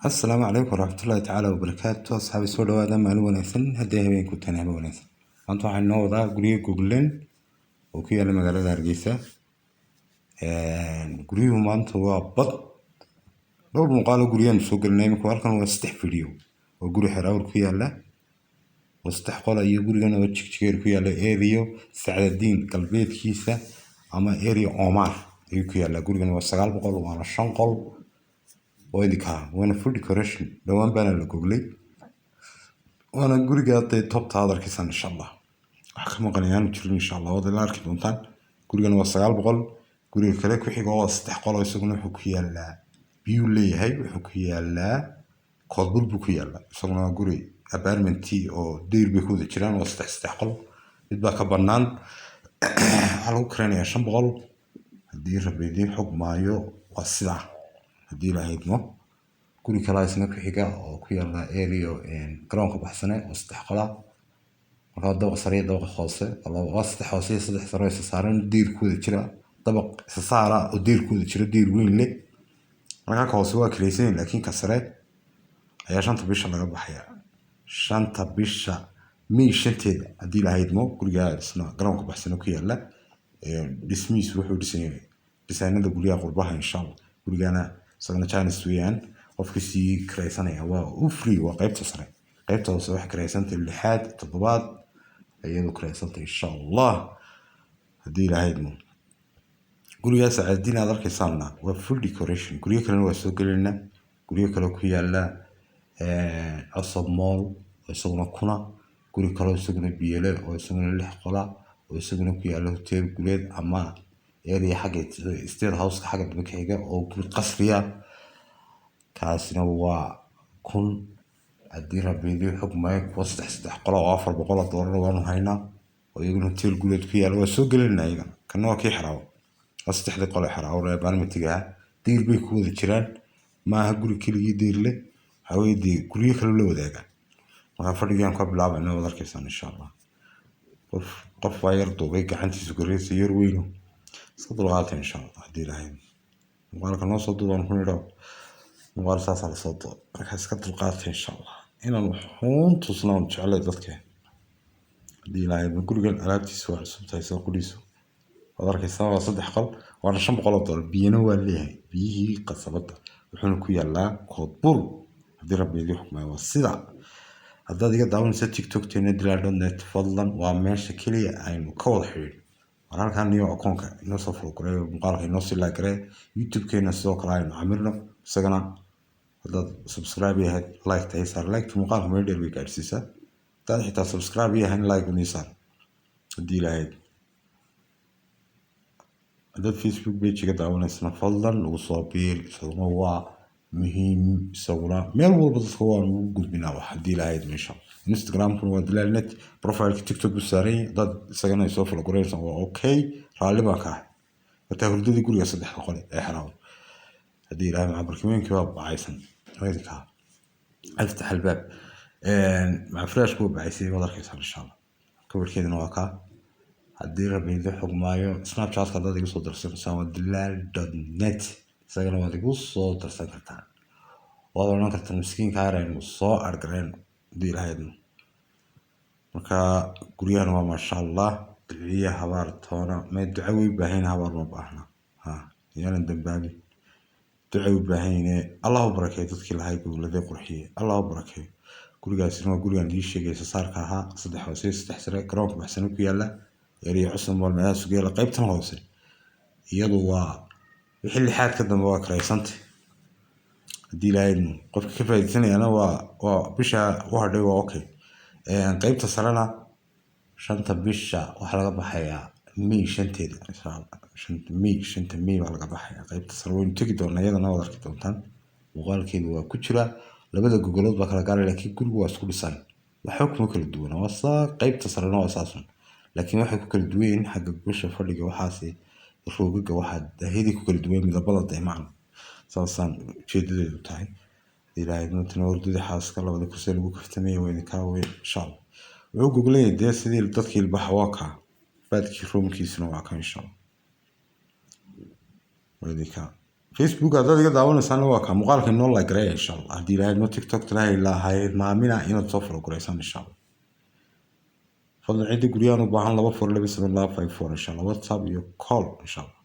Asalaamu calaykum waraxmatullaahi tacaala wabarakaatu. Asxaabi, soo dhawaada. Maalin wanaagsan haddii habeenku tahay, habeen wanaagsan. Maanta waxaan inoo wadaa guryo goglen oo ku yaala magaalada Hargeysa. Guryuhu maanta waa bad dhowr muuqaalo guryahan soo gelinay. Imika halkan waa saddex video oo guri Xeraawr ku yaala oo saddex qola iyo gurigan oo Jigjigeer ku yaala, area Sacdadiin galbeedkiisa ama area Omar ayuu ku yaalaa. Gurigan waa 900, waana shan qol oo idinka, waana full decoration, dhowaan baana la goglay, waana guriga dee tobta aad arkaysaan. Insha Allah wax ka maqan ayaanu jirin, insha Allah waad ila arki doontaan. Gurigan waa 900. Guriga kale ku xiga waa saddex qol oo isaguna wuxuu ku yaalaa, biyuu leeyahay, wuxuu ku yaalaa Koodbur buu ku yaalaa. Isaguna waa guri apartment oo deyr bay ku wada jiraan, waa saddex saddex qol, mid baa ka bannaan. Waxaa lagu kiraynayaa 500 haddii Rabbi idiin xog maayo. Waa sidaa haddii Ilaahay idmo. Guri kalaa isna ku xiga oo ku yaala area garoonka Baxsane oo saddex qola. Markaa dabaq sare iyo dabaqa hoose, waa saddex hoose iyo saddex sare oo isa saaran, deyr ku wada jira, dabaq isa saara oo deyr ku wada jira, deyr weyn leh. Markaa ka hoose waa kiraysan yahay, laakiin ka sare ayaa 5-ta bisha laga baxaya, 5-ta bisha May 5-teeda haddii Ilaahay idmo. Guriga isna garoonka Baxsane ku yaala, dhismihiisu wuxuu dhisan yahay dhisaanada guryaha qurbaha, insha Allah. Gurigana isagana chance weeyaan, qofka sii kiraysanaya waa u free. Waa qaybta sare. Qaybta hoose waxay kiraysantay lixaad, toddobaad iyadoo kiraysantay, insha Allah haddii Ilaahay idmo. Gurigaas Sacaadiin aad arkaysaanna waa full decoration. Guryo kalena waa soo gelaynaa, guryo kale ku yaala Cosob Mall oo isaguna kuna, guri kale isaguna biyele oo isaguna lix qola oo isaguna ku yaala Hotel Guleed ama area xagga State House xagga dambe ka xiga oo guri qasriya. Kaasina waa 1000 haddii Rabbi idiin xukmayo. Kuwa saddex saddex qolo oo 400 oo doolar waanu haynaa oo iyaguna Hotel Guuleed ku yaala, waa soo gelinaa iyagana. Kana waa kii Xaraawo, waa saddexdii qole Xaraawo ee apartmentiga ah, deyr bay ku wada jiraan. Maaha guri keligii deyr leh, waxaa weye dee guryo kale la wadaagaan. Markaa fadhigaan ka bilaabayna waad arkaysaan, insha Allah. Qof qof baa yar duubay, gacantiisa koreysa yar weyno, iska dulqaata, insha Allah haddii Ilaahay muuqaalka noo soo duubaan ku nidho, muuqaal saasaa lasoo duuba. Markaa iska dulqaata, insha Allah, inaan wuxuun tusnaan jeclay dadka haddii Ilaahay. Gurigan alaabtiisa waa cusub tahay, soo qudhiisu waad arkaysaa. Waa saddex qol, waana 500 oo doolar. Biyana waa leeyahay, biyihii qasabada. Wuxuuna ku yaalaa Koodbur haddii Rabbi idiin xukmayo. Waa sida haddaad iga daawanaysa TikTok-teena dilaal.net, fadlan waa meesha keliya aynu ka wada xidhiidhno. War halkan niyo akoonka inoo soo follow gareeyo, muuqaalka inoo sii like gareeyo, YouTube-keena sidoo kale aynu camirno isagana. Haddaad subscribe yahay, like tahay saar, like muuqaalka meel dheer bay gaadhsiisaa. Haddaad xitaa subscribe yahay, like unii saar haddii Ilaahay. Haddaad Facebook page iga daawanaysana, fadlan nagu soo biir, isaguna waa muhiim. Isaguna meel walba dadka waan ugu gudbinaa wax haddii Ilaahay meesha. Instagramkuna waa dilaal net, profileka TikTok buu saaran yahay. Haddaad isagana soo follow gareynaysan, waa okay, raalli baan ka ahay. Hataa hurdadii guriga saddexda qole ee Xaraawo haddii Ilaahay maca barkimooyinkii waa bacaysan weydinkaa. Aftax albaab maca firaashku waa bacaysay, waad arkaysaan, insha Allah. Kabarkeeduna waa kaa haddii Rabbi idin xugmaayo. Snapchatka haddaad igu soo darsanaysaa waa dilaal.net, isagana waad igu soo darsan kartaan, waad odhan kartaan miskiinka aynu soo argareyno haddii Ilaahay idmo. Marka guryahan waa maasha Allah. Duciya habaar toona may, duco way baahan, habaar ma baahna. Ha yaanan dambaabin, ducay u baahan yihiin. Allah u barakeeyo dadkii lahay gowladee qurxiye, Allah u barakeeyo. Gurigaasina waa gurigan ii sheegay sasaarka ahaa, saddex hoose iyo saddex sare, garoonka Baxsano ku yaala, area Cusub Mall meelahaas ku yaala. Qaybtan hoose iyadu waa wixii lixaad ka dambe waa kiraysantay haddii Ilaahay idmo. Qofka ka faa'iidaysanayana waa bisha u hadhay, waa okay. Qaybta sarena 5-ta bisha waxaa laga baxayaa, May 5-teeda, insha Allah. 5-ta May, 5-ta May baa laga baxayaa qaybta sare. Waynu tegi doonaa iyadana, waad arki doontaan, muuqaalkeedu waa ku jira. Labada gogolood baa kala gaaray, laakiin gurigu waa isku dhisan, waxba kuma kala duwana. Waa saa, qaybta sarena waa saasun, laakiin waxay ku kala duwan yihiin xagga gogosha, fadhiga, waxaasi roogaga, waxaa daahyadii ku kala duwan, midabada deemaan. Saasaan ujeedadeedu tahay. Ilaahay maantana hurdadii xaaska, labada kursi lagu kaftamaya waa idinkaa wey, insha Allah. Wuxuu gogolaya dee sidii dadkii ilbaxa, waa kaa baadkii roomkiisuna waa ka, insha Allah, waa idinkaa. Facebook haddaad iga daawanaysaana, waa kaa muuqaalka inoo like gareeya, insha Allah. Haddii Ilaahay no TikTok talahay lahayd maamina inaad soo follow garaysaan, insha Allah. Fadlan, cidda guryahan u baahan, 2427254, insha Allah, WhatsApp iyo call, insha Allah.